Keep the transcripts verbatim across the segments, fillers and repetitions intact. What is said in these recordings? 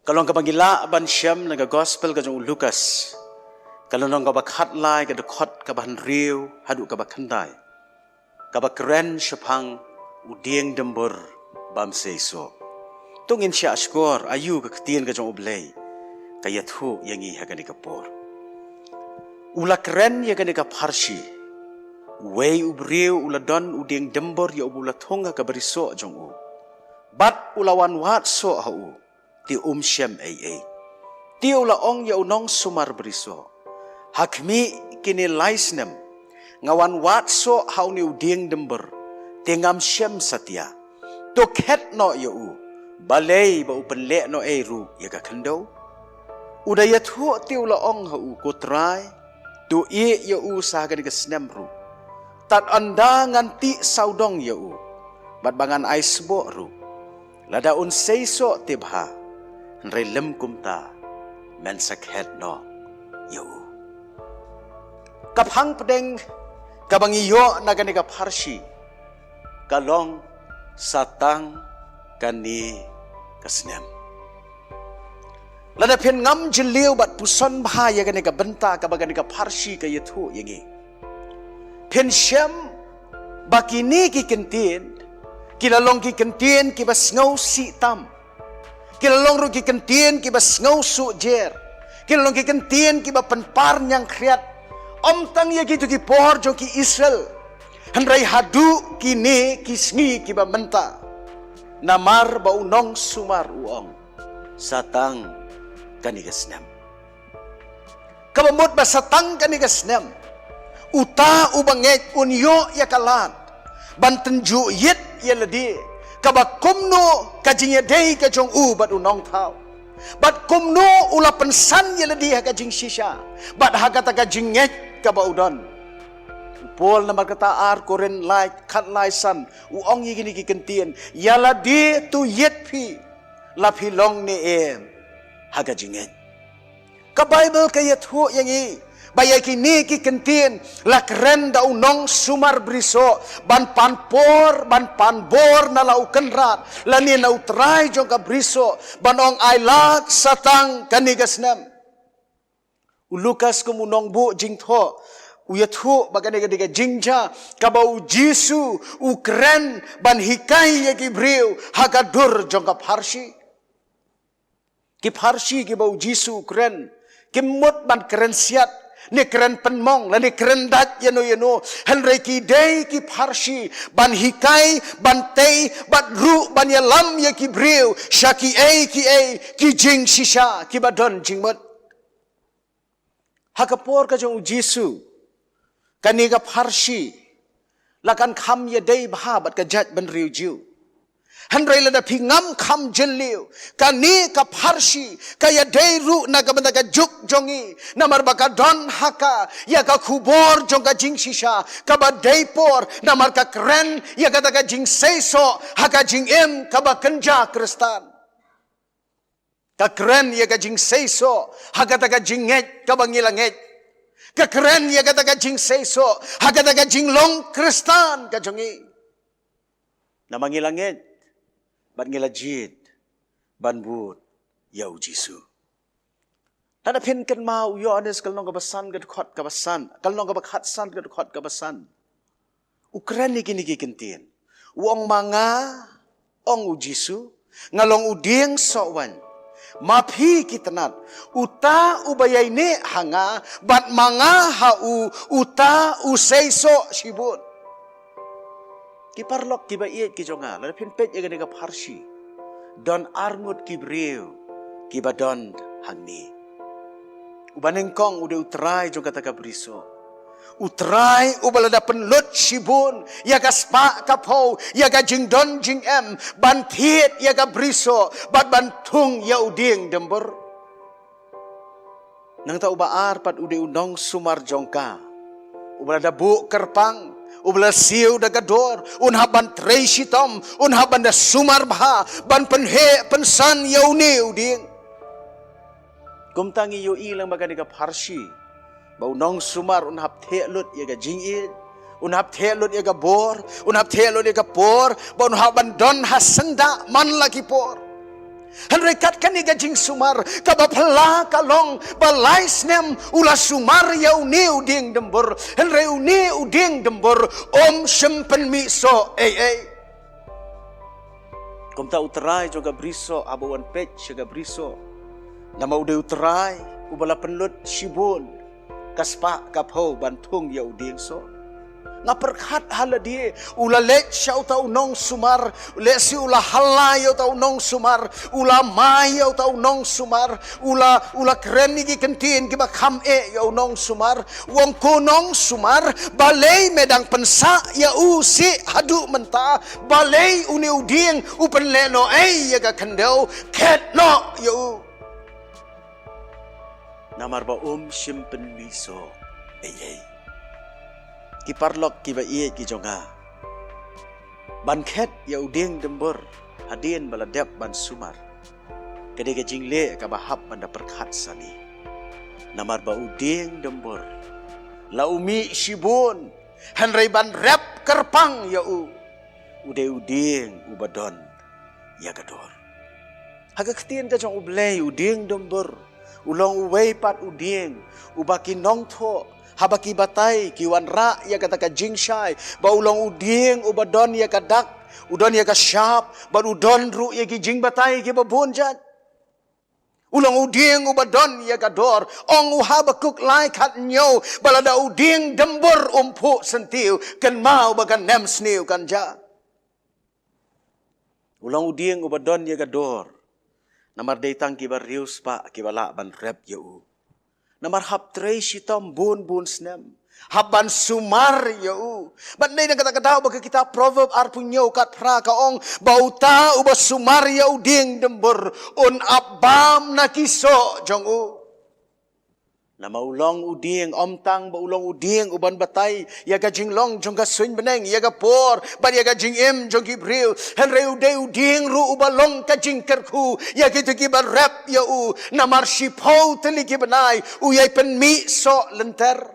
Ka long kaba ngi lah ban shem na ka gospel ka jong u Lukas, ka lynnong kaba khatlai, ka dkhot kaba hynriew haduh kaba khyndai, kaba kren shaphang u dieng dymbur bym seisoh. To ngin shah shkor aïu ka ktien ka jong U Blei ka ïathuh ïa ngi ha kane ka por. U la kren ïa kane ka pharshi. Uwei u briew u la don u dieng dymbur ïa uba u la thung ha ka brisoh jong u, bad u la wan wad soh ha u, te um shem ei ei. Te u la ong ïa u nongsumar brisoh, ha khmih kine lai snem nga wan wad soh ha une u dieng dymbur, te ngam shem satia. To khet noh ïa u, balei ba u pynleh noh ei ruh ïa ka khyndew. U da ïathuh te u la ong ha u, ko trai, to ïeh ïa u sa ha kane ka snem ruh, tad ynda ngan tih sawdong ïa u, bad ba ngan ai sboh ruh. Lada un seisoh te bha, hynrei lym kumta, men sa khet noh ïa u. Ka phang pdeng kaba ngi ïoh na kane ka pharshi ka long, sa tang kane ka snem. Lada phin ngam jylliew bad puson bha ïa kane ka bynta kaba kane ka pharshi ka ïathuh ïa ngi, phin shem ba kine ki kyntien ki la long ki kyntien kiba sngewsih tam. Ki la long ruh ki kyntien kiba sngewsuk jer. Ki la long ki kyntien kiba pynpar ñiangkhriat, ym tang ïa kito ki por jong ki Israel, hynrei haduh kine ki sngi kiba mynta. Namar ba u nongsumar u ong, sa tang kane ka snem. Kaba mut ba sa tang kane ka snem, uta uba ngeit un ïoh ïa ka lad ban tynjuh ïit ïa lade, kaba kumno ka jingïadei ka jong u bad u nongthaw, bad kumno u la pynsan ïa lade ha ka jingshisha bad ha kata ka jingngeit kaba u don. U Paul, namar kata, ar Korinth lai, khatlai san, u ong ïa kine ki kyntien, ïa lade to ïit phi, la phi long ne em ha ka jingngeit. Ka Baibl ka ïathuh ïa ngi ba ïa kine ki kyntien la kren da u nongsumar brisoh ban pan por, ban pan bor na la u Kynrad lane na U Trai jong ka brisoh, ban ong, ai lad, sa tang kane ka snem. U Lukas kum u nongbuh jingthoh u ïathuh ba kane ka dei ka jingjia kaba U Jisu u kren ban hikai ïa ki briew ha ka dur jong ka pharshi. Ki pharshi kiba U Jisu u kren kim mut ban kren siat ne kren pynmong lane kren dait ïano ïano, hynrei ki dei ki pharshi ban hikai, ban tei, bad ruh ban ïalam ïa ki briew sha kiei kiei ki jingshisha kiba don jingmut. Ha ka por ka jong U Jisu, kane ka pharshi la kan kham ïadei bha bad ka jaitbynriew Jiw. Hynrei lada phi ngam kham jylliew, kane ka pharshi ka ïadei ruh na ka bynta ka juk jong ngi, namar ba ka don ha ka ïa ka khubor jong ka jingshisha kaba dei por, namar ka kren ïa kata ka jingseisoh ha ka jingim kaba kynja Khristan. Ka kren ïa ka jingseisoh ha kata ka jingngeit kaba ngi la ngeit. Ka kren ïa kata ka jingseisoh ha kata ka jinglong Khristan ka jong ngi. Namar ngi la ngeit bad ngi la jied ban bud ïa U Jisu. Lada phin kynmaw u Ïoannis ka lynnong kaba san, ka dkhot kaba san, ka lynnong kaba khatsan, ka dkhot kaba san. U kren ïa kine ki kyntien. U ong, ma nga, ong U Jisu, nga long u dieng soh waiñ. Ma phi ki tnat, uta uba ïaineh ha nga bad ma nga ha u, uta u seisoh shibun. Ki paralok kiba ïeit ki jong nga, lada phin peit ïa kane ka pharshi, don arngut ki briew kiba don hangne. Uba nyngkong u dei U Trai jong kata ka brisoh. U Trai uba la da pynlut shibun ïa ka spah ka phew, ïa ka jingdon jingem, ban thied ïa ka brisoh bad ban thung ïa u dieng dymbur. Nangta uba ar pat u dei u nongsumar jong ka, uba la da buh kyrpang, uba la siew da ka dor, un hap ban trei shitom, un hap ban da sumar bha ban pynheh pynsan ïa une u dieng. Kumta ngi ïohi lang ba kane ka pharshi, ba u nongsumar un hap theh lut ïa ka jingïeit, un hap theh lut ïa ka bor, un hap theh lut ïa ka por, ba un hap ban don ha syndah man la ki por. Hynrei kat kane ka jingsumar kaba phylla ka long ba lai snem u la sumar ïa une u dieng dymbur. Hynrei une u dieng dymbur um shym pynmih soh ei ei. Kumta u trai jong ka brisoh haba u wan peit sha ka brisoh, namar u dei u trai uba la pynlut shibun ka spah ka phew ban thung ïa u dieng soh. Nga pyrkhat ha lade, u la leit sha uta u nongsumar, lehse u la halla ïa uta u nongsumar, u la mai ïa uta u nongsumar, u la, u la kren ïa ki kyntien kiba kham eh ïa u nongsumar. U ong, ko nongsumar, balei me dang pynsah ïa u sih haduh mynta? Balei une u dieng u pynlehnohei ïa ka khyndew? Khet noh ïa u, namar ba um shym pynmih soh ei ei. Ki paralok kiba ïeit ki jong nga, ban khet ïa u dieng dymbur hadien ba la dep ban sumar, ka dei ka jingleh kaba hap ban da pyrkhat sani. Namar ba u dieng dymbur la u mih shibun, hynrei ban rep kyrpang ïa u, u dei u dieng uba don ïa ka dor. Ha ka ktien ka jong U Blei, u dieng dymbur u long uwei pat u dieng uba ki nongthoh haba ki batai ki wanrah ïa kata ka jingshai ba u long u dieng uba don ïa ka dak, u don ïa ka shap, bad u don ruh ïa ki jingbatai kiba bun jait. U long u dieng uba don ïa ka dor. Ong u Habakuk lai khat hynñiew ba lada u dieng dymbur um phuh syntiew, kynmaw ba ka nemsniew kan jia. U long u dieng uba don ïa ka dor, namar dei tang kiba riewspah kiba lah ban rep ïa u. Namar hap trei shitom bun bun snem, hap ban sumar ïa u. Bad dei na kata ka daw ba ka kitab Proverb arphew hynñiew khat phra ka ong ba uta uba sumar ïa u dieng dymbur un ap bam na ki soh jong u. Namar u long u dieng, ym tang ba u long u dieng uban batai ïa ka jinglong jong ka suiñ bneng, ïa ka por bad ïa ka jingim jong ki briew, hynrei u dei u dieng ruh uba long ka jingkyrkhu ïa kito kiba rep ïa u. Namar shiphew tylli ki bnai u ïai pynmih soh lynter.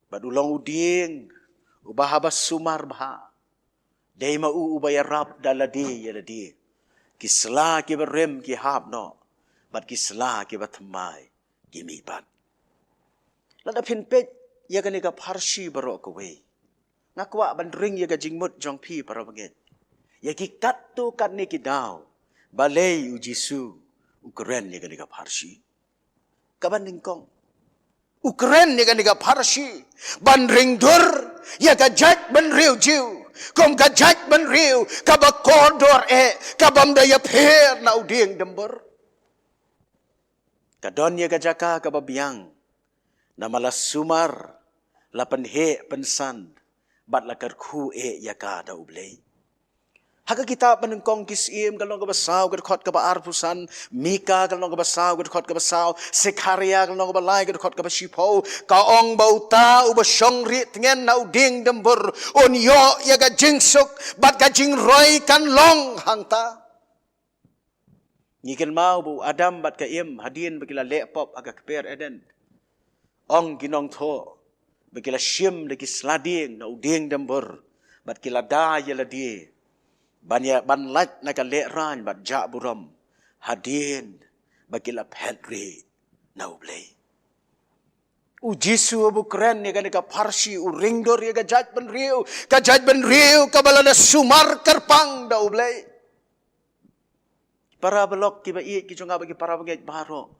Bad u long u dieng uba haba sumar bha, dei ma u uba ïarap da lade ïa lade. Ki sla kiba rim ki hap noh, bad ki sla kiba thymmai ki mih pat. Lada phin peit ïa kane ka pharshi baroh kawei, nga kwah ban ring ïa ka jingmut jong phi para bangeit ïa ki katto katne ki daw balei U Jisu u kren ïa kane ka pharshi. Kaba nyngkong, u kren ïa kane ka pharshi ban ringdur ïa ka jaitbynriew Jiw kum ka jaitbynriew kaba kordor eh, kabym da ïapher na u dieng dymbur. Ka don ïa ka jaka kaba biang, namar la sumar, la pynheh pynsan bad la kyrkhu eh ïa ka da U Blei. Ha ka kitab Banyngkong ki Syiem ka lynnong kaba saw ka dkhot kaba arphew san, Mika ka lynnong kaba saw ka dkhot kaba saw, Sekharia ka lynnong kaba lai ka dkhot kaba shiphew, ka ong ba uta uba shong rieh tngen na u dieng dymbur un ïoh ïa ka jingsuk bad ka jingroi kan long hangta. Ngi kynmaw ba u Adam bad ka Im, hadien ba ki la leh pop ha ka kper Eden, ong ki nongthoh ba ki la shim da ki sla dieng na u dieng dymbur bad ki la da ïa lade ban ïa, ban lait na ka lehraiñ bad jah burom, hadien ba ki la phet rieh na U Blei. U Jisu haba u kren ïa kane ka pharshi u ringdur ïa ka jaitbynriew, ka jaitbynriew kaba la da sumar kyrpang da U Blei. Para balok kiba ïeit ki jong nga bad ki para bangeit baroh,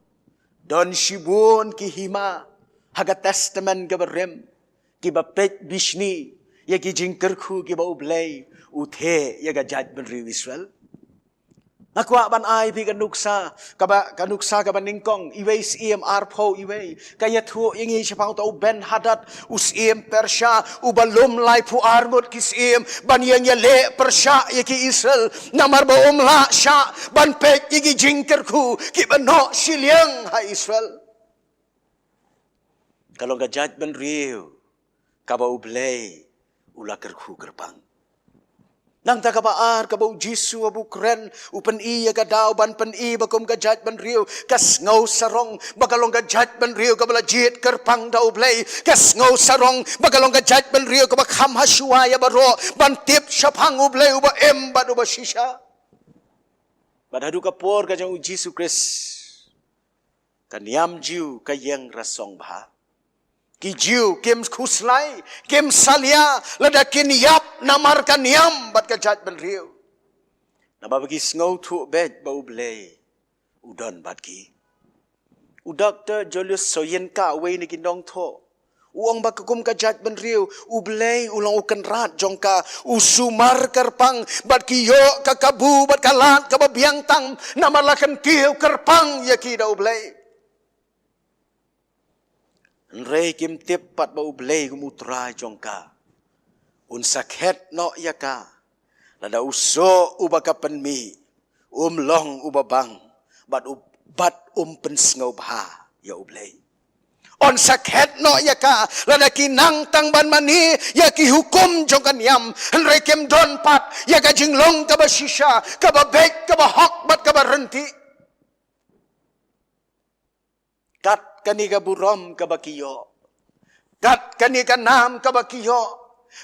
don shibun ki hima ha ka Testament kaba rim kiba peit bishni ïa ki jingkyrkhu kiba U Blei u theh ïa ka jaitbynriew Israel. Nga kwah ban ai phi ka nuksa kaba, ka nuksa kaba nyngkong, iwei Syiem arphew iwei, ka ïathuh ïa ngi shaphang uta u Ben-hadad, u syiem Persia, uba lum laiphew ar ngut ki syiem ban ïeng ïaleh pyrshah ïa ki Israel, namar ba um lah shah ban peit ïa ki jingkyrkhu kiba noh shiliang ha Israel. Ka long ka jaitbynriew kaba U Blei u la kyrkhu kyrpang. Nangta kaba ar, kaba U Jisu haba u kren u pyni ïa ka daw ban pyni ba kum ka jaitbynriew ka sngew sarong ba ka long ka jaitbynriew kaba la jied kyrpang da U Blei, ka sngew sarong ba ka long ka jaitbynriew kaba kham ha shuwa ïa baroh ban tip shaphang U Blei uba im bad uba shisha. Bad haduh ka por ka jong u Jisu Khrist, ka niam Jiw ka ïeng rasong bha. Ki Jiw kim khuslai, kim salia lada kin ïap namar ka niam bad ka jaitbynriew. Namar ba ki sngewthuh beit ba U Blei u don bad ki. U Doktor Julius Soyinka, uwei na ki nongthoh, u ong ba ka kum ka jaitbynriew, U Blei u long u kynrad jong ka, u sumar kyrpang bad ki ïoh ka kabu bad ka lad kaba biang tam, namar la kyntiew kyrpang ïa ki da U Blei. Hynrei kim tip pat ba U Blei kum U Trai jong ka un sa khet noh ïa ka lada u soh uba ka pynmih um long uba bang bad u, bad um pynsngewbha ïa U Blei. Un sa khet noh ïa ka lada ki nang tang ban mane ïa ki hukum jong ka niam, hynrei kim don pat ïa ka jinglong kaba shisha, kaba beit, kaba hok bad kaba ryntih. Kat kane ka burom kaba ki ïoh, kat kane ka nam kaba ki ïoh,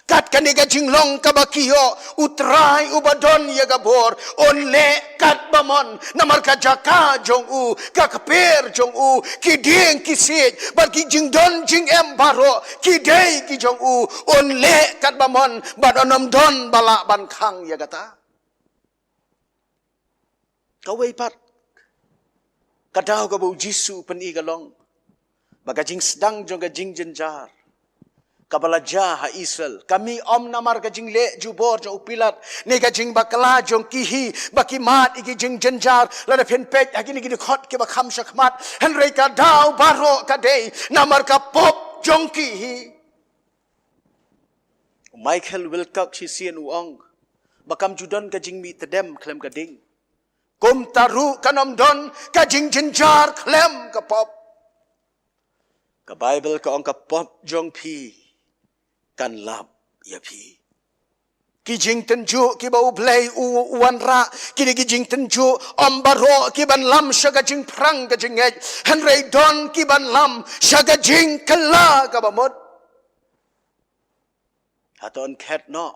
kat kane ka jinglong kaba ki ïoh, U Trai uba don ïa ka bor un leh katba mon, namar ka jaka jong u, ka kper jong u, ki dieng ki siej bad ki jingdon jingem baroh ki dei ki jong u, un leh katba mon bad un ym don ba lah ban khang ïa kata. Kawei pat ka daw kaba U Jisu u pyni ka long ba ka jingsdang jong ka jingjynjar kaba la jia ha Israel ka mih ym namar ka jingleh jubor jong u Pilat ne ka jingbakla jong ki hi ba ki mad ïa ki jingjynjar. Lada phin peit ha kine ki dkhot kiba kham shakhmat, hynrei ka daw baroh ka dei namar ka pop jong ki hi. U Michael Wilcock shisien u ong ba kam ju don ka jingmih tdem khlem ka ding. Kumta ruh kan ym don ka jingjynjar khlem ka pop. Ka Baibl ka ong ka pop jong phi kan lap ïa phi. Ki jingtynjuh kiba U Blei u, u wanrah, kine ki jingtynjuh ym baroh ki ban lam sha ka jingpyrshang ka jingngeit, hynrei don ki ban lam sha ka jingkylla kaba mut. Hato yn khet noh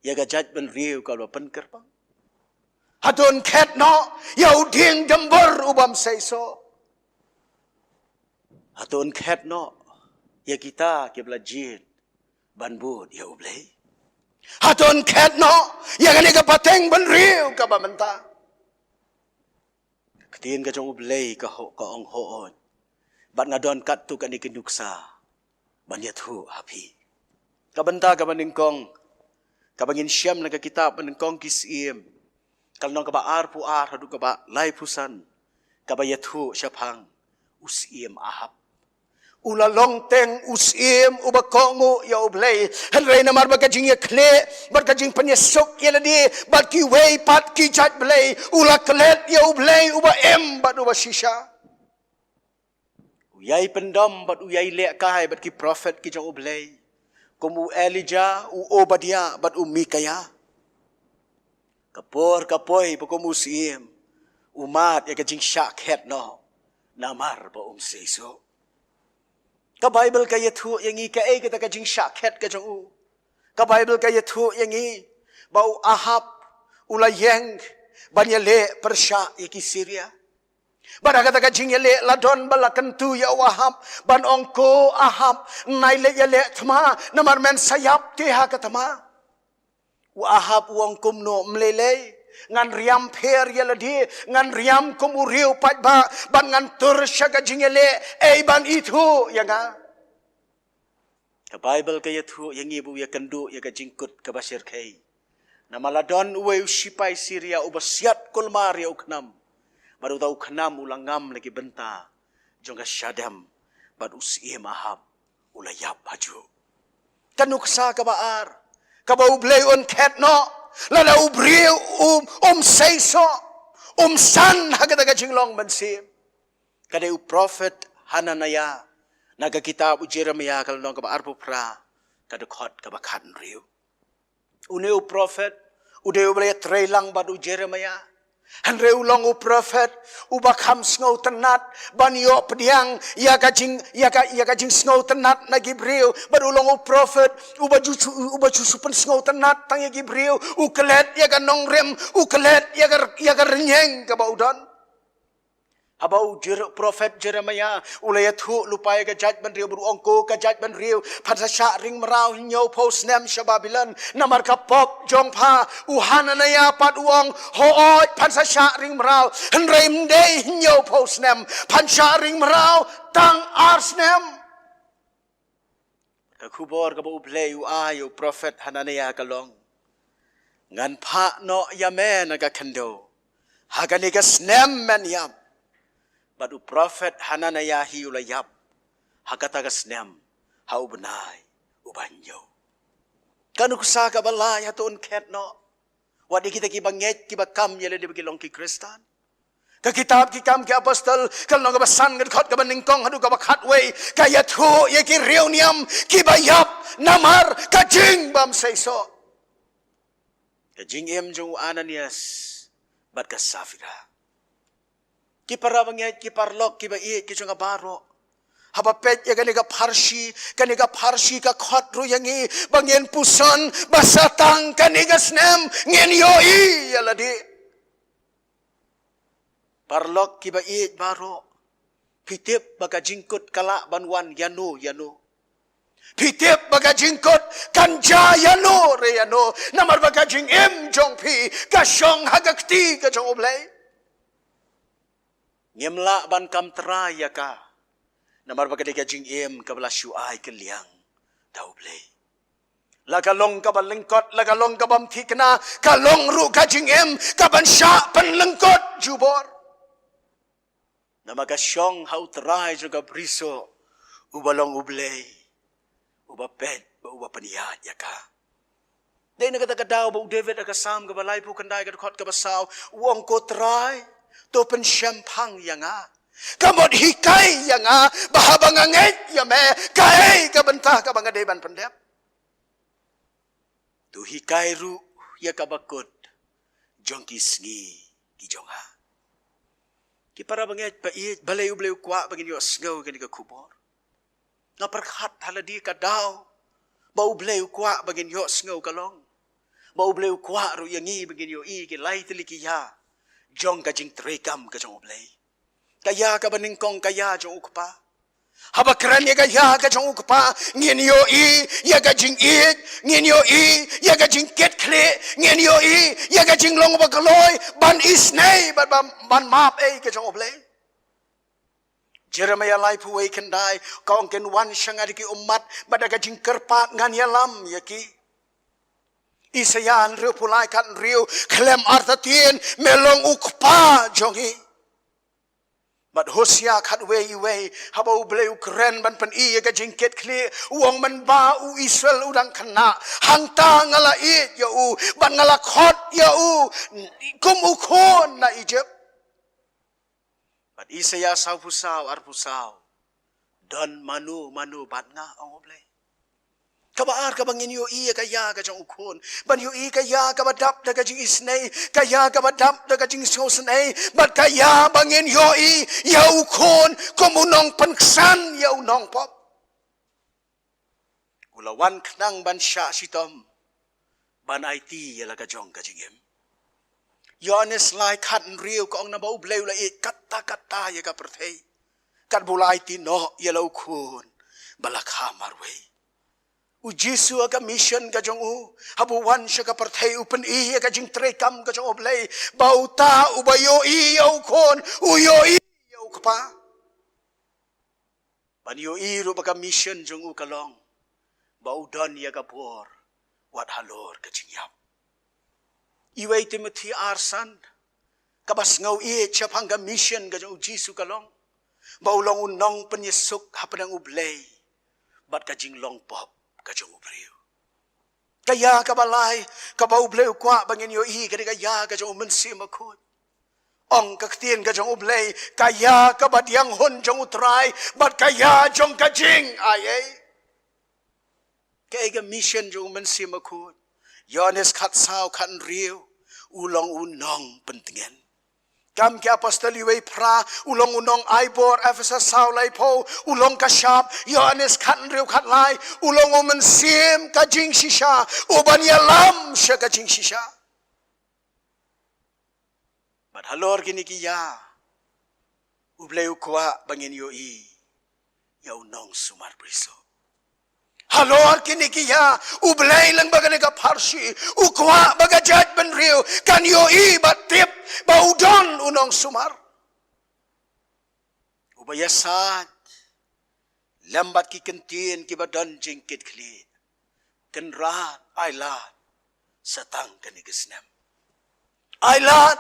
ïa ka jaitbynriew kaba pynkyrpang? Hato yn khet noh ïa u dieng dymbor u bym seisoh? Hato yn khet noh ïa kita kiba la jied ban bud ïa U Blei? Hato yn khet noh ïa kane ka pateng bynriew kaba mynta? Ka ktien ka jong U Blei ka ho-, ka ong hooid. Bad nga don katto katne ki nuksa ban ïathuh ha phi. Ka bynta kaba nyngkong kaba ngin shem na ka kitab Banyngkong ki Syiem, ka lynnong kaba arphew ar haduh kaba laiphew san, kaba ïathuh shaphang u Syiem Ahab. U la long teng u syiem uba kohnguh ïa U Blei, hynrei namar ba ka jingïakhleh bad ka jingpynïasuk ïa lade bad kiwei pat ki jait blei, u la klet ïa U Blei uba im bad uba shisha. U ïai pyndom bad u ïai lehkai bad ki prophet ki jong U Blei, kum u Elijah, u Obadiah bad u Micaiah. Ka por ka poi ba kum u syiem u mad ïa ka jingshah khet noh namar ba um seisoh. Ka Baibl ka ïathuh ïa ngi kaei kata ka jingshah khet ka jong u. Ka Baibl ka ïathuh ïa ngi ba u Ahab u la ïeng ban ïaleh pyrshah ïa ki Syria. Bad ha kata ka jingïaleh la don ba la kyntu ïa u Ahab ban ong, ko Ahab, nai leit ïaleh thma namar men sa ïap te ha ka thma. U Ahab u ong, kumno, ym lei lei, ngan riam pher ïa lade, ngan riam kum u riew paidbah bad ngan tur sha ka jingïaleh, ei ban ithuh ïa nga. Ka Baibl ka ïathuh ïa ngi ba u ïakynduh ïa ka jingkut kaba shyrkhei. Namar la don uwei u shipai Syria uba siat kulmar ïa u khnam. Bad uta u khnam u la ngam na ki bynta jong ka shadem bad u syiem Ahab u la ïap hajuh. Ka nuksa kaba ar, kaba U Blei un khet noh lada u briew um, um seisoh, um san ha kata ka jinglong mynsiem. Ka dei u prophet Hananiah na ka kitab u Jeremiah ka lynnong kaba arphew phra, ka dkhot kaba khathynriew. Une u prophet u dei uba la ïatreilang bad u Jeremiah. Hynrei u long u prophet uba kham sngewtynnat ban ïoh pdiang ïa ka jing, ïa ka, ïa ka jingsngewtynnat na ki briew. Bad u long u prophet uba ju, uba ju shu pynsngewtynnat tang ïa ki briew. U klet ïa ka nongrim, u klet ïa ka, ïa ka rynïeng kaba u don. Haba u Jer-, prophet Jeremiah u la ïathuh lypa ïa ka jaitbynriew, bad u ong ko ka jaitbynriew, phan sa shah ring mraw hynñiewphew snem sha Babilon namar ka pop jong pha. U Hananiah pat u ong, hooid, phan sa shah ring mraw, hynrei ym dei hynñiewphew snem, phan shah ring mraw tang ar snem. Ka khubor kaba U Blei u ai ïa u prophet Hananiah ka long, ngan phah noh ïa me na ka khyndew ha kane ka snem men ïap. Bad u prophet Hananiah hi u la ïap ha kata ka snem, ha u bnai uba hynñiew. Ka nuksa kaba lai hato un khet noh wat ïa kita kiba ngeit, kiba kam ïa lade ba ki long ki Khristan? Ka kitab Ki Kam ki Apostol, ka lynnong kaba san, ka dkhot kaba nyngkong haduh kaba khatwei, ka ïathuh ïa ki riewniam kiba ïap namar ka jingbymseisoh. Ka jingim jong u Ananias bad ka Saphira. Ki para bangeit, ki paralok kiba ïeit ki jong nga baroh, haba peit ïa kane ka pharshi, kane ka pharshi ka khot ruh ïa ngi ba ngin puson ba sa tang kane ka snem ngin ïohi ïa lade. Paralok kiba ïeit baroh, phi tip ba ka jingkut ka lah ban wan ïano ïano? Phi tip ba ka jingkut kan jia ïano re ïano? Namar ba ka jingim jong phi ka shong ha ka kti ka jong U Blei. Ngim lah ban kam trai ïa ka, namar ba ka dei ka jingim kaba la shu ai kylliang da U Blei. La ka long kaba lyngkot, la ka long kaba ym thikna, ka long ruh ka jingim kaban shah pynlyngkot jubor. Namar ka shong ha U Trai jong ka brisoh, uba long U Blei uba peit bad uba pynïaid ïa ka. Dei na kata ka daw ba u David ha ka Salm kaba laiphew khyndai, ka dkhot kaba saw, u ong, ko Trai, to pynshemphang ïa nga. Ka mut hikai ïa nga ba haba nga ngeit ïa me, kaei ka bynta kaba nga dei ban pyndep. To hikai ruh ïa ka bakut jong ki sngi ki jong nga. Ki para bangeit ba ïeit, balei U Blei u kwah ba ngin ïohsngew kane ka khubor? Nga pyrkhat ha lade ka daw ba U Blei u kwah ba ngin ïohsngew ka long ba U Blei u kwah ruh ïa ngi ba ngin ïohi ki lai tylli ki ïa jong ka jingtreikam ka jong U Blei. Ka ïa kaba nyngkong, ka ïa jong U Kpa. Haba kren ïa ka ïa ka jong U Kpa, ngin ïohi ïa ka jingïeit, ngin ïohi ïa ka jingkitkhlieh, ngin ïohi ïa ka jinglong ba kloi ban isynei bad ban, ban map ei ka jong U Blei. Jeremiah laiphew wei khyndai, ka ong, kin wan sha nga da ki ummat bad da ka jingkyrpad ngan ïalam ïa ki. Isaiah hynriewphew lai, khathynriew, khlem artatien me long U Kpa jong ngi. Bad Hosea khatwei, iwei, haba U Blei u kren ban pyni ïa ka jingkitkhlieh, u ong, mynba u Israel u dang khynnah, hangta nga la ïeit ïa u bad nga la khot ïa u kum u khun na Egypt. Bad Isaiah sawphew saw, arphew saw, don mano mano bad nga, ong U Blei. Kaba ar, kaba ngin ïohi ïa ka ïa ka jong U Khun, ban ïohi ka ïa kaba dap da ka jingisynei, ka ïa kaba dap da ka jingsngewsynei, bad ka ïa ba ngin ïohi ïa U Khun kum u nongpynksan ïa u nongpop. U la wan khnang ban shah shitom, ban aiti ïa la ka jong ka jingim. Ïoannis lai, khathynriew, ka ong, naba U Blei u la ïeit katta katta ïa ka pyrthei, katba u la aiti noh ïa la U Khun ba la kha marwei. U Jisu ha ka mission ka jong u, haba u wan sha ka pyrthei, u pyni ïa ka jingtreikam ka jong U Blei, ba uta uba ïohi ïa U Khun u ïohi ïa U Kpa. Ban ïohi ruh ba ka mission jong u ka long ba u don ïa ka bor wat halor ka jingïap. Iwei Timothi ar san, kaba sngewieit shaphang ka mission ka jong U Jisu ka long ba u long u nongpynïasuk hapdeng U Blei bad ka jinglong pop ka jong u briew. Ka ïa kaba lai kaba U Blei u kwah ba ngin ïohi ka dei ka ïa ka jong U Mynsiem Bakhuid. Ong ka ktien ka jong U Blei, ka ïa kaba diang hun jong U Trai bad ka ïa jong ka jingai ei. Kaei ka mission jong U Mynsiem Bakhuid? Ïoannis khatsaw, khathynriew, u long u nongpyntngen. Kam ki Apostol uwei phra, u long u nongaibor, Ephesos saw laiphew, u long ka shap, Ïoannis khathynriew khatlai, u long u mynsiem ka jingshisha, u ban ïalam sha ka jingshisha. Bad halor kine ki ïa, U Blei u kwah ba ngin ïohi ïa u nongsumar brisoh. Halor kine ki ïa, U Blei lyngba kane ka pharshi, u kwah ba ka jaitbynriew kan ïohi bad tip ba u don u nongsumar uba ïasaid lem bad ki kyntien kiba don jingkitkhlieh. Kynrad, ai lad, sa tang kane ka snem. Ai lad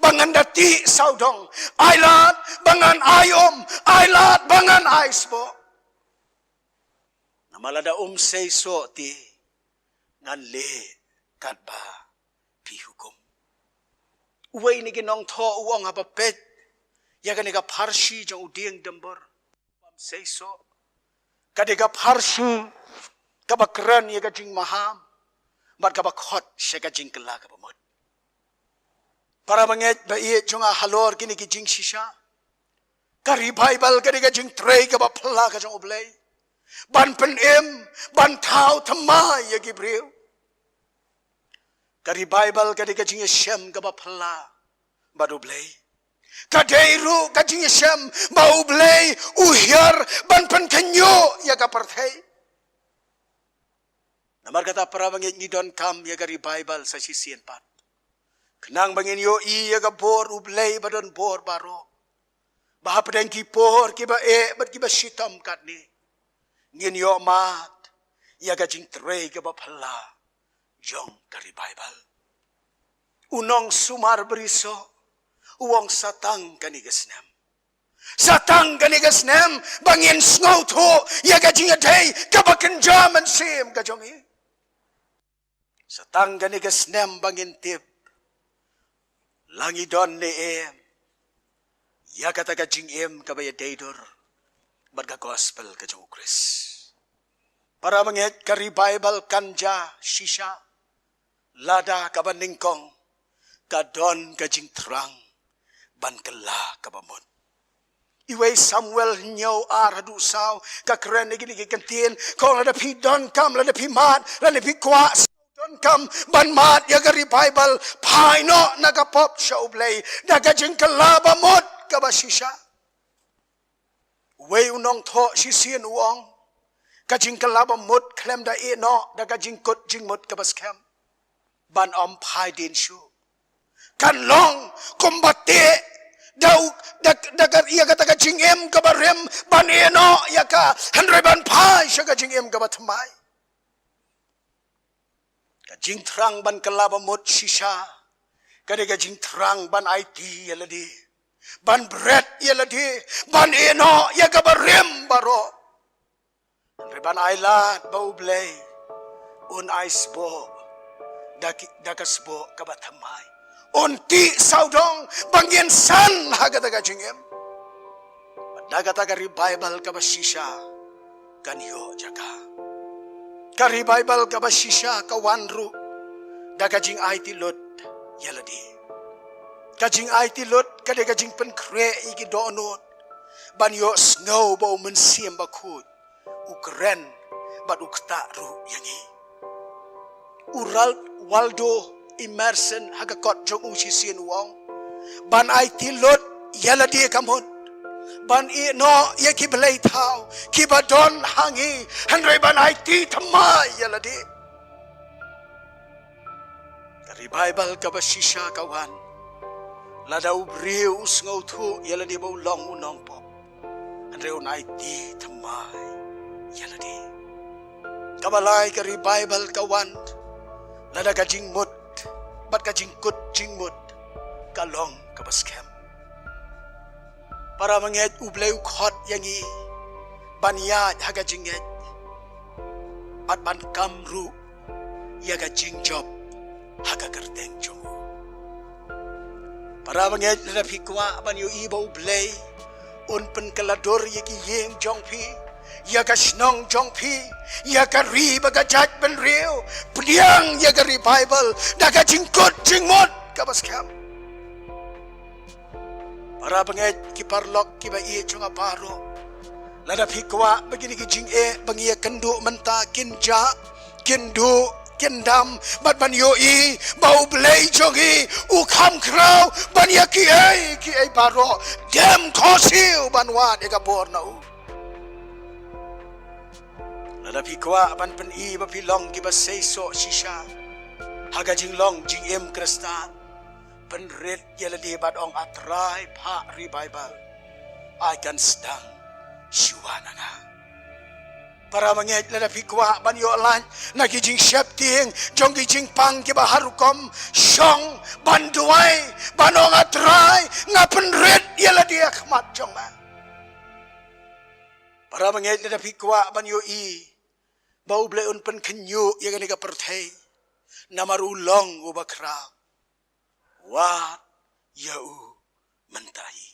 ba ngan da tih sawdong. Ai lad ba ngan ai um. Ai lad ba ngan ai sboh. Namar lada um seisoh te, ngan leh katba phi hukum. Uwei na ki nongthoh u ong, haba peit ïa kane ka pharshi jong u dieng Dimbor, bym seisoh. Ka dei ka pharshi kaba kren ïa ka jingmaham bad kaba khot sha ka jingkylla kaba mut. Para bangeit ba ïeit jong nga, halor kine ki jingshisha, ka revival ka dei ka jingtrei kaba phylla ka jong U Blei ban pynim, ban thaw thymmai ïa ki briew. Ka revival ka dei ka jingïashem kaba phylla bad U Blei. Ka dei ruh ka jingïashem ba U Blei u hiar ban pynkhynñiuh ïa ka pyrthei. Namar kata, para bangeit, ngi donkam ïa ka revival sa shisien pat, khnang ba ngin ïohi ïa ka bor U Blei ba don bor baroh, ba hapdeng ki por kiba eh bad kiba shitom katne, ngin ïohmad ïa ka jingtrei kaba phylla jong ka revival. U nongsumar brisoh u ong, sa tang kane ka snem. Sa tang kane ka snem ba ngin sngewthuh ïa ka jingïadei kaba kynja mynsiem ka jong ngi. Sa tang kane ka snem ba ngin tip la ngi don ne em ïa kata ka jingim kaba ïadei dur bad ka gospel ka jong U Khrist. Para bangeit, ka revival kan jia shisha lada kaba nyngkong ka don ka jingthrang ban kylla kaba mut. Uwei Samuel hynñiew, ar haduh saw, ka kren ïa kine ki kyntien, ka ong, lada phi donkam, lada phi mad, lada phi kwah donkam ban mad ïa ka revival, phai noh na ka pop sha U Blei da ka jingkylla ba mut kaba shisha. Uwei u nongthoh shisien u ong, ka jingkylla ba mut khlem da ïeh noh da ka jingkut jingmut kaba skhem, ban ym phai dien shuh. Kan long kumba teh da u, da, da ka, ïa kata ka jingim kaba rim, ban ïeh noh ïa ka, hynrei ban phai sha ka jingim kaba thymmai. Ka jingthrang ban kylla ba mut shisha ka dei ka jingthrang ban aiti ïa lade, ban bret ïa lade, ban ïeh noh ïa kaba rim baroh. Hynrei ban ai lad ba U Blei un ai sboh da ki, da ka sboh kaba thymmai. Un tih sawdong ba ngin san ha kata ka jingim. Bad da kata ka revival kaba shisha kan ïoh jaka. Ka revival kaba shisha ka wan ruh da ka jingaiti lut ïa lade. Ka jingaiti lut ka dei ka jingpynkhreh ïa ki dohnud ban ïohsngew ba U Mynsiem Bakhuid u kren bad u ktah ruh ïa ngi. U Ralph Waldo Emerson ha ka kot jong u shisien u ong, ban aiti lut ïa lade ka mut ban ïeh noh ïa ki blei thaw kiba don ha ngi, hynrei ban aiti thymmai ïa lade. Ka revival kaba shisha ka wan lada u briew u sngewthuh ïa lade ba u long u nongpop, hynrei un aiti thymmai ïa lade. Kaba lai, ka revival ka wan lada ka jingmut bad ka jingkut jingmut ka long kaba skhem. Para bangeit, U Blei u khot ïa ngi ban ïaid ha ka jingngeit bad ban kam ruh ïa ka jingjop ha ka kyrteng jong u. Para bangeit, lada phi kwah ban ïohi ba U Blei un pynkylla dur ïa ki ïing jong phi, ïa ka shnong jong phi, ïa ka ri bad ka jaitbynriew, pdiang ïa ka revival da ka jingkut jingmut kaba skhem. Para bangeit ki paralok kiba ïeit jong nga baroh, lada phi kwah ba kine ki jingeh ba ngi ïa kynduh mynta kin jah, kin duh, kin dam, bad ban ïohi ba U Blei jong ngi u kham khraw ban ïa kiei kiei baroh, dem khohsiew ban wad ïa ka bor na u. Lada phi kwah ban pyni ba phi long kiba seisoh shisha ha ka jinglong jingim Khristan, pynrit ïa lade bad ong, A Trai, phah revival, ai kan sdang shuwa na nga. Para bangeit, lada phi kwah ban ïoh lait na ki jingsheptieng jong ki jingpang kiba har rukom, shong ban duwai, ban ong, A Trai, nga pynrit ïa lade ha khmat jong me. Para bangeit, lada phi kwah ban ïohi ba U Blei un pynkhynñiuh ïa kane ka pyrthei namar u long uba khraw, wad ïa u mynta hi.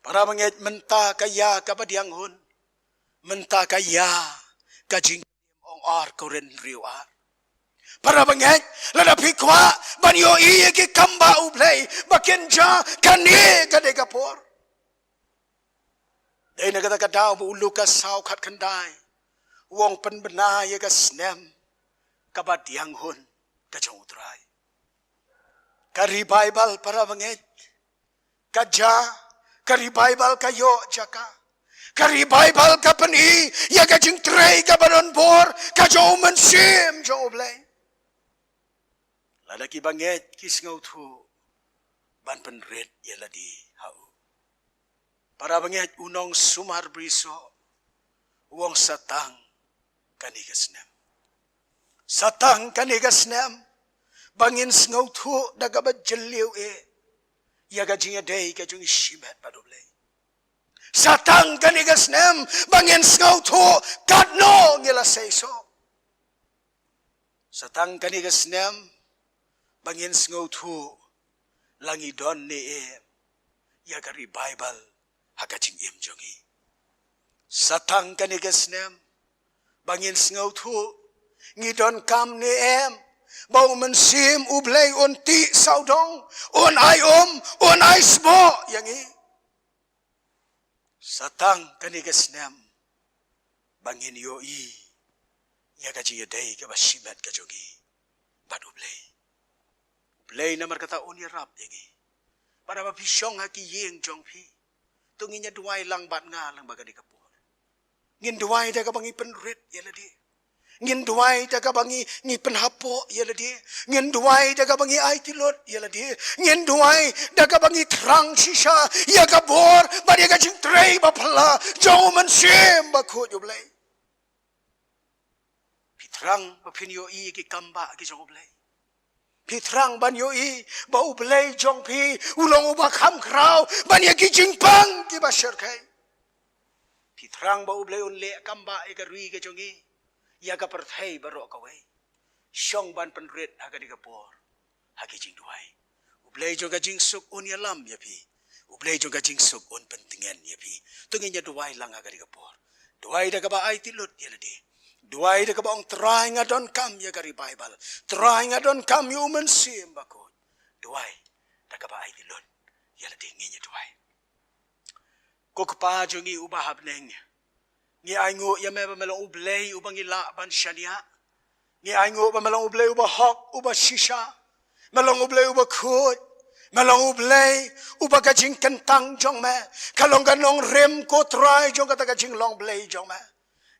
Para bangeit, mynta ka ïa kaba diang hun, mynta ka ïa ka jing ong ar Korinth riu ar. Para bangeit, lada phi kwah ban ïohi ïa ki kam ba U Blei ba kin jah, kane ka dei ka por. Dei na kata ka daw ba u Lukas saw khatkhyndai u ong, pynbna ïa ka snem kaba diang hun ka jong U Trai. Ka revival, para bangeit, ka jah, ka revival ka ïoh jaka, ka revival ka pyni ïa ka jingtrei kaba don bor ka jong U Mynsiem jong U Blei. Lada ki bangeit ki sngewthuh ban pynrit ïa lade ha u. Para bangeit, u nongsumar brisoh u ong, sa tang kane ka snem, sa tang kane ka snem ba ngin sngewthuh da kaba jylliew eh ïa ka jingïadei ka jong ngi shimet bad U Blei. Sa tang kane ka snem ba ngin sngewthuh katno ngi la seisoh. Sa tang kane ka snem ba ngin sngewthuh la ngi don ne em ïa ka revival ha ka jingim jong ngi. Sa tang kane ka snem ba ngin sngewthuh ngi donkam ne em ba U Mynsiem U Blei un tih sawdong, un ai um, un ai sboh ïa ngi. Sa tang kane ka snem ba ngin ïohi ïa ka jingïadei kaba shimet ka jong ngi bad U Blei. U Blei namar kata un ïarap ïa ngi. Bad haba phi shong ha ki ïing jong phi, to ngin ïa duwai lang bad nga lang bad kane ka por. Ngin duwai da kaba ngi pynrit ïa lade. Ngin duwai da kaba ngi, ngi pynhapoh ïa lade. Ngin duwai da kaba ngi aiti lut ïa lade. Ngin duwai da kaba ngi thrang shisha ïa ka bor bad ïa ka jingtrei ba phylla jong U Mynsiem Bakhuid U Blei. Phi thrang ba phin ïohi ïa ki kam ba ki jong U Blei. Phi thrang ban ïohi ba U Blei jong phi u long uba kham khraw ban ïa ki jingpang kiba shyrkhei. Phi thrang ba U Blei un leh kam ba ïa ka ri ka jong ngi, ïa ka pyrthei baroh kawei. Shong ban pynrit ha kane ka por ha ki jingduwai. U Blei jong ka jingsuk un ïalam ïa phi. U Blei jong ka jingsuk un pyntngen ïa phi. To ngin ïa duwai lang ha kane ka por. Duwai da kaba aiti lut ïa lade. Duwai da kaba ong, Trai, nga donkam ïa ka revival. Trai, nga donkam ïa U Mynsiem Bakhuid. Duwai da kaba aiti lut ïa lade. Ngin ïa duwai. Ko Kpa jong ngi uba ha bneng, ngi ainguh ïa me ba me long U Blei uba ngi lah ban shaniah. Ngi ainguh ba me long U Blei uba hok, uba shisha. Me long U Blei uba khuid. Me long U Blei uba ka jingkyntang jong me ka long ka nongrim, ko Trai, jong kata ka jinglong Blei jong me.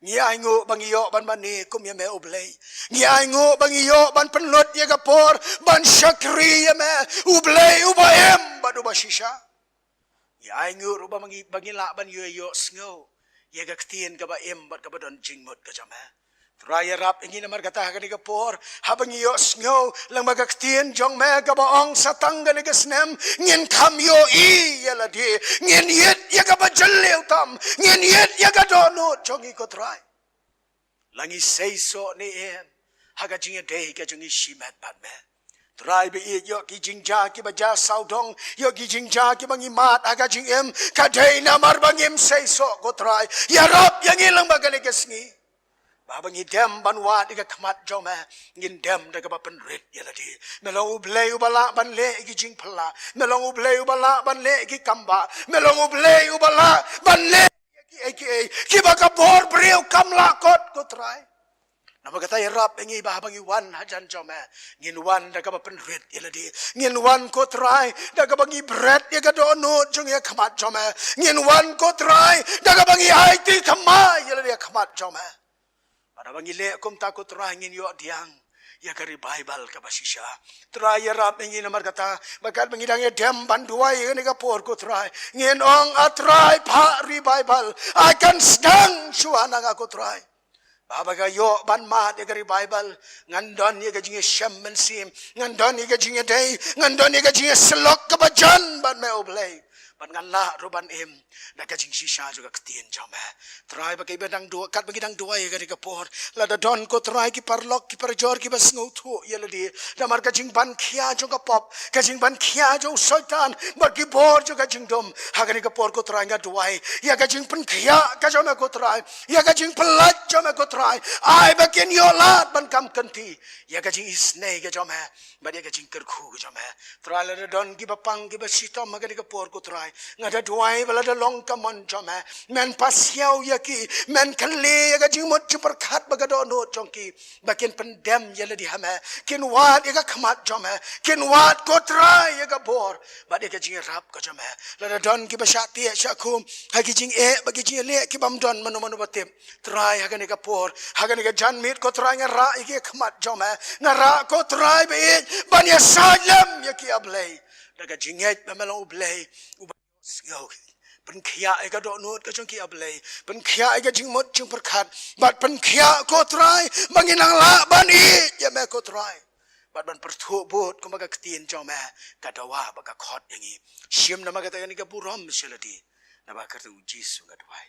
Ngi ainguh ba ngi ïoh ban mane kum ïa me, U Blei. Ngi ainguh ba ngi ïoh ban pynlut ïa ka por ban shakri ïa me, U Blei uba im bad uba shisha. Ngi ainguh ruh ba ngi, ba ngi lah ban ïoh, ïohsngew ïa ka ktien kaba im bad kaba don jingmut ka jong me. Trai, ïarap ïa ngi namar kata ha kane ka por, haba ngi ïohsngew lang bad ka ktien jong me kaba ong sa tang kane ka snem ngin kham ïohi ïa lade, ngin ïit ïa kaba jylliew tam, ngin ïit ïa ka dohnud jong ngi, ko Trai. La ngi seisoh ne em ha ka jingïadei ka jong ngi shimet bad me? Trai, ba ïeit, ïoh ki jingjia kiba jia sawdong, ïoh ki jingjia kiba ngi mad ha ka jingim, ka dei namar ba ngim seisoh, ko Trai. Ïarap ïa ngi lang bad kane ka sngi. Ba haba ngi dem ban wad ïa ka khmat jong me, ngin dem da kaba pynrit ïa lade. Me long U Blei uba lah ban leh ïa ki jingphylla. Me long U Blei uba lah ban leh ïa ki kambah. Me long U Blei uba lah ban leh ïa kiei kiei kiba ka bor briew kam lah kot, ko Trai. Namar kata ïarap ïa ngi ba haba ngi wan hajan jong me, ngin wan da kaba pynrit ïa lade. Ngin wan, ko Trai, da kaba ngi bret ïa ka dohnud jong ngi ha khmat jong me. Ngin wan, ko Trai, da kaba ngi aiti thymmai ïa lade ha khmat jong me. Bad haba ngi leh kumta, ko Trai, ngin ïoh diang ïa ka revival kaba shisha. Trai, ïarap ïa ngi namar kata, ba katba ngi dang ïa dem ban duwai ïa kane ka por, ko Trai, ngin ong, A Trai, phah revival. Ai kan sdang shuwa na nga, ko Trai. Ba haba ka ïoh ban mad ïa ka revival, ngan don ïa ka jingïashem mynsiem, ngan don ïa ka jingïadei, ngan don ïa ka jingïasyllok kaba jan bad me, U Blei. Bad ngan lah ruh ban im da ka jingshisha jong ka ktien jong me. Trai, ba kiba dang duwai, katba ngi dang duwai ïa kane ka por, lada don, ko Trai, ki paralok ki parajor kiba sngewthuh ïa lade namar ka jingban khia jong ka pop, ka jingban khia jong u Soitan bad ki bor jong ka jingdum, ha kane ka por, ko Trai, nga duwai ïa ka jingpynkhiah ka jong me, ko Trai, ïa ka jingpyllait jong me, ko Trai. Ai ba kin ïoh lad ban kam kynti ïa ka jingisynei ka jong me bad ïa ka jingkyrkhu ka jong me. Trai, lada don kiba pang kiba shitom ha kane ka por, ko Trai, nga da duwai ba lada long ka mon jong me, men pasiaw ïa ki, men kylli ïa ka jingmut jingpyrkhat bad ka dohnud jong ki, ba kin pyndem ïa lade ha me, kin wad ïa ka khmat jong me, kin wad, ko Trai, ïa ka bor bad ïa ka jingïarap ka jong me. Lada don kiba shah tieh shah khum ha ki jingeh bad ki jingïaleh kibym don mano mano ba tip, Trai, ha kane ka por, ha kane ka janmiet, ko Trai, nga rah ïa ki ha khmat jong me. Nga rah, ko Trai, ba ïeit ban ïasaid lem ïa ki, A Blei, da ka jingngeit ba me long U Blei uba sngew. Pynkhiah ïa ka dohnud ka jong ki, A Blei. Pynkhiah ïa ka jingmut jingpyrkhat bad pynkhiah, ko Trai, ba ngin nang lah ban ïeit ïa me, ko Trai, bad ban pyrthuh bud kumba ka ktien jong me ka dawa bad ka khot ïa ngi. Shim namar kata ïa kane ka burom sha lade. Namar kata U Jisu nga duwai.